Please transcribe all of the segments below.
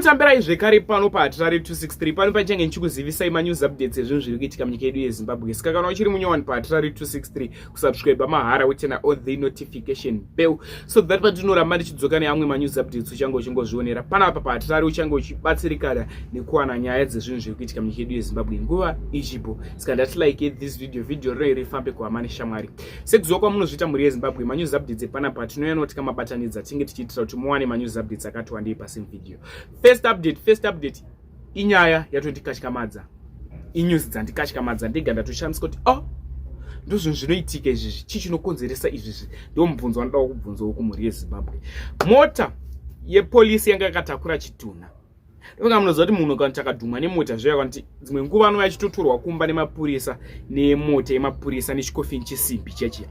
Ndinokutambirai zvekare pano paHatirare 263 pano pachange ndichikuzivisai manews updates ezvinhu zviri kuitika munyika yedu yeZimbabwe. Saka kana uchiri munyowani paHatirare 263 kusubscribe mahara woturn on the notification bell so that patinoramba ndichidzoka neamwe manews updates uchange uchingozvionera panapa paHatirare uchange uchibatsirikana nekuwana nyaya dzezvinhu zviri kuitika munyika yedu yeZimbabwe nguva ichipo. Saka ndati like this video, video rino rifambe kuhama neshamwari. Sekuziva kwamunozviita mhuri yeZimbabwe, manews updates epanapa tinouya noti kamabatanidza tinge tichiitira kuti muwane manews updates akati wandei pasame video. First update, first update inyaya yatondikatyamadza, inews dzandikatyamadza ndega ndatoshamisika kuti oh, ndozvinhu zvinoitika izvizvi, chii chinokonzeresa izvizvi? Ndo mubvunzo wanoda kubvunzawo kumhuri yeZimbabwe. Mota yepolisi yanga yakatakura chitunha. Ndofunga munoziva kuti munhu kana takadhumwa nemota zviya kana dzimwe nguva anouya achitotorwa kumba nemapurisa nemota yemapurisa nechikofini chesimbi chechiya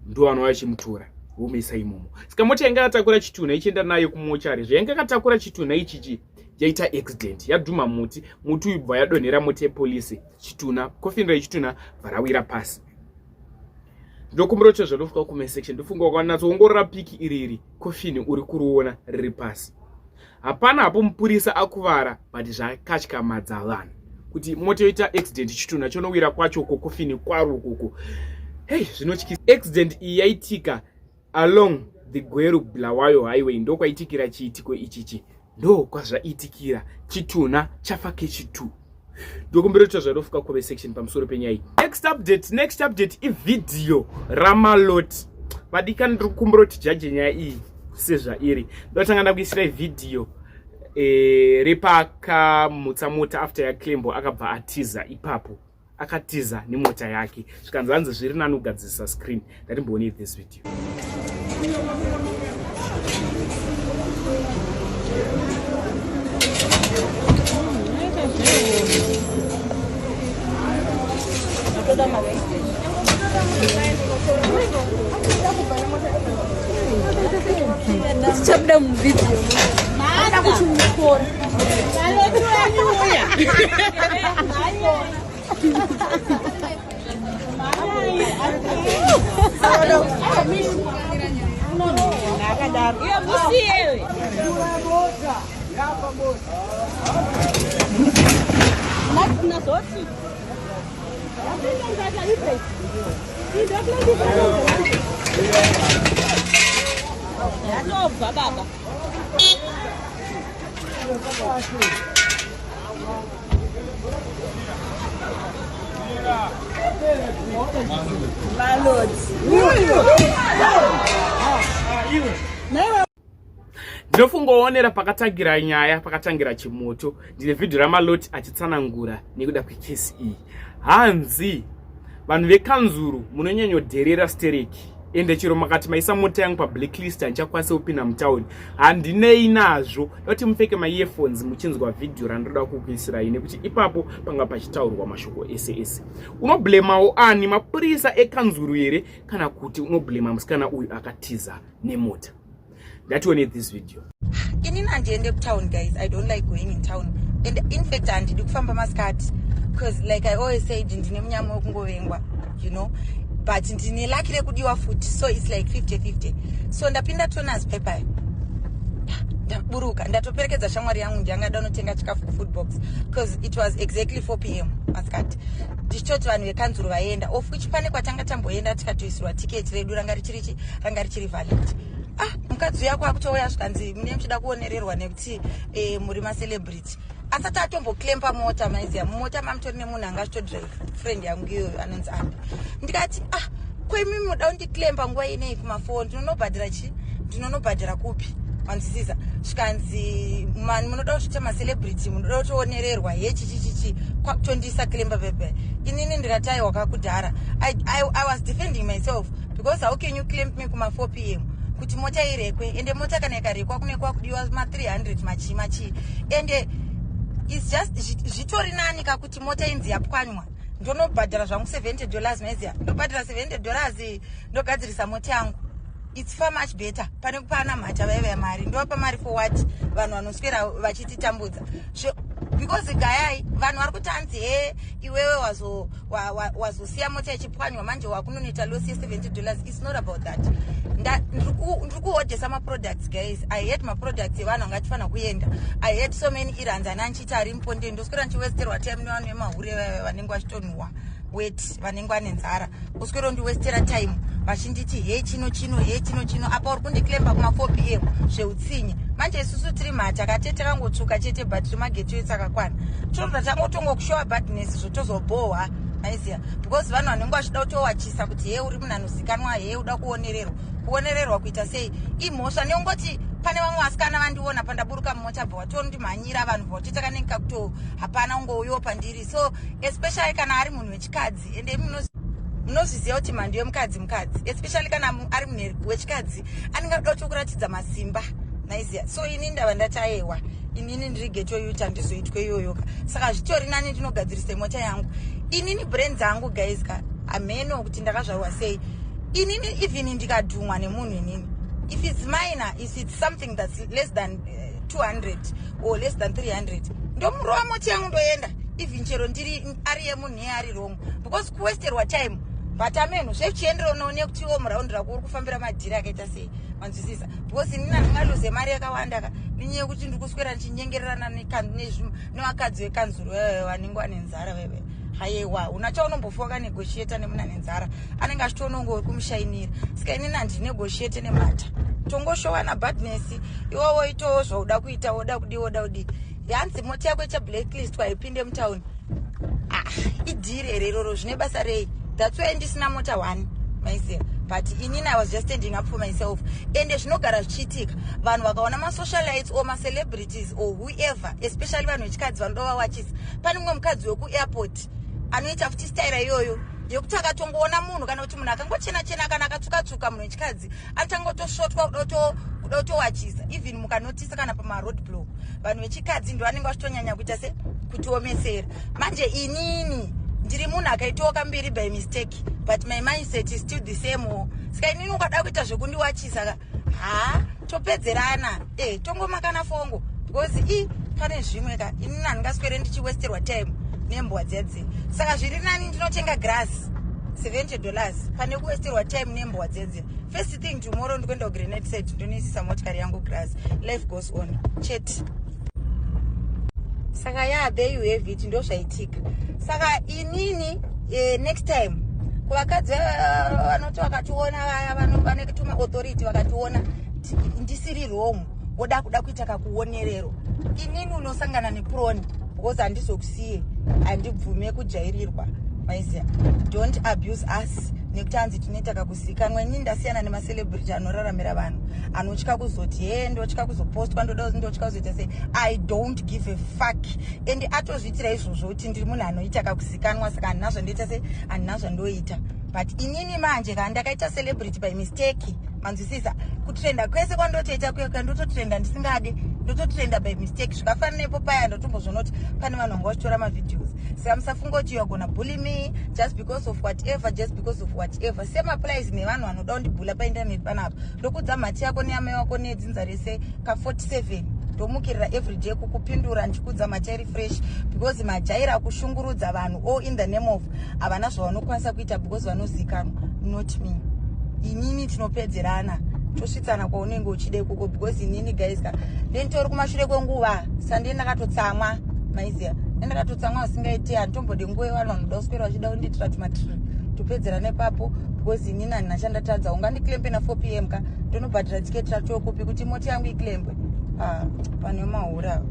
ndo anouya achimutora vomuisa imomo. Saka mota yanga yakatakura chitunha ichienda nayo kumochari, zvayanga yakatakura chitunha ichichi yaita accident, yadhuma muti, muti uyu bva yadonhera mota yepolisi, chitunha, kofini rechitunha bva rawira pasi. Ndokumbira kuti zvandofuka comment section, ndofunga wakanatsoongorora piki iri iri kofini uri kuriona riri pasi. Hapana hapo mupurisa akuvara but zvakatyamadza vanhu kuti mota yoita accident chitunha chonowira kwacho uko kofini kwaro ukoko. Hey, zvinotyisa. Accident iyi yaitika along the Gweru Bulawayo highway, ndokwaitikira chiitiko ichichi, ndokwazvaitikira chitunha chafa kechitu. Ndokumbira kuti zvarofuka comment section pamusoro penyaya iyi. Next update, next update ivideo raMaloti. Vadikani, ndiri kukumbira kuti jaje nyaya iyi sezvairi. Ndotanga ndakuisirai video repakamutsa mota after yaClembo akabva atiza ipapo, akatiza nemota yake zvikanzi hanzi zviri nani kugadzirisa screen. Ndatimboonei this video. Tichabuda muvideo. Maada kuchimukora. Yatobva baba. Ndinofungoonera pakatangira nyaya, pakatangira chimoto. Ndine vhidhiyo raMaloti achitsanangura nekuda kwekesi iyi. Hanzi vanhu vekanzuru munonyanyodherera stereki, ende chero makati maisa mota yangu pablacklist handichakwanisa kupinda mutauni, handinei nazvo. Dati mupfeke maearphones muchinzwa vhidhiyo randinoda kukuisirai, nekuti ipapo panga pachitaurwa mashoko ese ese. Unoblemawo ani, mapurisa ekanzuru here, kana kuti unoblema musikana uyu akatiza nemota? Ngatione this video. Inini handiende kutown guys, I don't like going in town, and in fact handidi kufamba masikati because like I always said, ndine munyama wekungovengwa, but ndine lucky rekudiwa futi, so it's like 50-50. So ndapinda Toners paper, ndaburuka, ndatoperekedza shamwari yangu ndiyanga danotenga chikafu kufood box because it was exactly 4 p.m. masikati. Ndichitoti vanhu vekanzuru vaenda, of which pane kwatanga tamboenda tikatoisirwa tiketi redu ranga richiri ranga richiri valid. Ah, mukadzi uya kwakutouya zvikanzi mune muchida kuonererwa nekuti muri macelebrity. Asati atomboclampa mota, maiziya mumota mamutori nemunhu anga achitodrive, friend yangu iyoyo anonzi Ambi. Ndikati, ah, koimi muda kundiclampa nguva inei kuma4, ndinonobhadhara chi, ndinonobhadhara kupi? Wanzwisisa? Zvikanzi mani munoda kuzviita macelebrity, munoda kutoonererwa he chichichichi, kwakutondiisa clampa pepe. Inini ndikati aiwa kakudhara. I was defending myself because how can you clamp me kuma 4 p.m. kuti mota irekwe? Ende mota kana ikarekwa kune kwakudiwa ma300 machii machii, ende its just zvitori nani kakuti mota inzi yapwanywa, ndonobhadhara zvangu $70, maiziya, ndobhadhara $70 ndogadzirisa mota yangu. It's far much better pane kupana mhata vaivaya mari. Ndovapa mari for what? Vanhu vanoswera vachititambudza because gayai, vanhu vari kuti hanzi, "He, iwewe wazosiya mota ichipwanywa, manje wakunonoita loss ye$70." It's not about that. Ndiri kuhodhesa maproducts, guys. I had maproducts evanhu vanga achifanira kuenda. I had so many errands ana ndichiita ari mupondeni. Ndoswera ndichiwesterwa time nevanhu vemahure vaiva vanenge vachitonhuhwa wet, vanenge vane nzara. Kuswera ndiwestera time vachinditi, "He, chino chino, he, chino chino." Apa uri kundiclampa kuma4 p.m. zveutsinye. Manje isusu tiri mhata kate, takangotsvuka chete, but tiri maghetto etse akakwana. Tinobva tangotongokushowa badness, zvotozobhohwa, maiziya, because vanhu vanenge vachida kutowachisa kuti, "He, uri munhu anozikanwa, he, uda kuonererwa." Kuonererwa kuita sei? Imhosva neungoti pane vamwe vasikana vandiona pandaburuka mumota, bva watondimhanyira vanhu, bva watoita kanenge kakuto hapana ungouyiwo pandiri. So especially kana ari munhu wechikadzi, ende munozviziva kuti mhando yemukadzi, mukadzi, especially kana ari munhu wechikadzi, anenge ada kutokuratidza masimba, maiziya. So ini ndava ndatayewa, inini ndiri ghetto youth, handizoitwe iyoyoka. Saka zvitori nani ndinogadzirise mota yangu inini. Brain dzangu, guys ka, hameno kuti ndakazvarwa sei inini. Even ndikadhumwa nemunhu inini, if it's minor, if it's something that's less than 200 or less than 300, ndomurova moti yangu, ndoenda, even chero ndiri ari yemunhu iye ari wrong, because kuwesterwa time. But ameno zvechienderanawo nekutiwo muraundi rako uri kufambira madhiri akaita sei, manzwisisa? Because inini handingaluze mari yakawanda ka nenyaya yekuti ndiri kuswera ndichinyengererana nevakadzi vekanzuro veve vanenge vane nzara veve. Haiwa, una chaunombofa wakanegotiata nemunhu ane nzara, anenge achitoonongo uri kumushainira. Saka inini handinegotiate nemhata, tongoshowana badness. Iwowo itowo zvauda kuita, woda kudii, woda kudii. Hanzi mota yako ichablackliswa, ipinde mutauni. Ah, idhiri here iroro? Zvine basa rei? That's why ndisina mota one, maiziva. But inini I was just standing up for myself. Ende zvinogara zvichiitika, vanhu vakaona masocialites or macelebrities or whoever, especially vanhu vechikadzi, vanoda vawachisa. Pane mumwe mukadzi wekuairport anoita futi staira iyoyo yekuti akatongoona munhu, kana kuti munhu akangochena chena, kana akatsvuka-tsvuka, munhu wechikadzi, anotangotosvotwa kuda kutowachisa. Even mukanotisa kana pamaroad block, vanhu vechikadzi ndo vanenge vachitonyanya kuita se kutiomesera. Manje inini ndiri munhu akaitawo kambiri by mistake, but my mindset is still the same. Saka inini ukada kuita zvekundiwachisa ka, ha, topedzerana, e tongomakana fongo, because i pane zvimwe ka, inini handingaswere ndichiwesterwa time nembwa dzedze. Saka zviri nani ndinotenga grass $70 pane kuwesterwa time nembwa dzedze. First thing tomorrow ndikuenda kugranite set, ndonoisisa motikari yangu grass. Life goes on chete. Saka ya, there you have it, ndo zvaitika. Saka inini next time kuvakadzi vanoti vakationa vaya vane tuma authority, vakationa ndisiri wrong, voda kuda kuita kakuonerero, inini unosangana neproni, because handizokusiye, handibvume kujairirwa, maiziya. Don't abuse us nekuti hanzi tinoita kakuzikanwa. Inini ndasiyana nemacelebrity anoraramira vanhu, anotya kuzoti, "He, ndotya kuzopostwa, ndoda, ndotya kuzoita sei." I don't give a fuck. And atozviitira izvozvo kuti ndiri munhu anoita kakuzikanwa, saka handina zvandoita sei, handina zvandoita. But inini manje kana ndakaita celebrity by mistake, manzwisisa? Kutrenda kwese kwandotoita kuya, ndototrenda ndisingade, ndototrenda by mistake. Zvikafanana nepo paya ndotombozviona kuti pane vanhu vanga vachitora mavideos. Saka musafunga kuti you are gonna bully me just because of whatever, just because of whatever. Same applies nevanhu vanoda kundibhula painternet panapa. Ndokudza mhati yako neamai wako nedzinza rese ka47. Ndomukirira everyday kukupindura ndichikudza machairi fresh, because majaira kushungurudza vanhu all in the name of havana zvavanokwanisa kuita because vanozikanwa. Not me. Inini tinopedzerana, tosvitsana kwaunenge uchida ikoko, because inini, guys ka, ndenitori kumashure kwenguva sandii ndakatotsamwa, maiziya, ndakatotsamwa usingaiti. Handitombode nguva yevanhu vanoda kuswera vachida kundiitira tumatiri. Topedzerana ipapo, because inini handina chandatadza. Ungandiclampe na4 p.m. ka, ndonobhadhira tiketi racho kupi kuti moti yangu iclampwe? Ah, vanhu vemahura.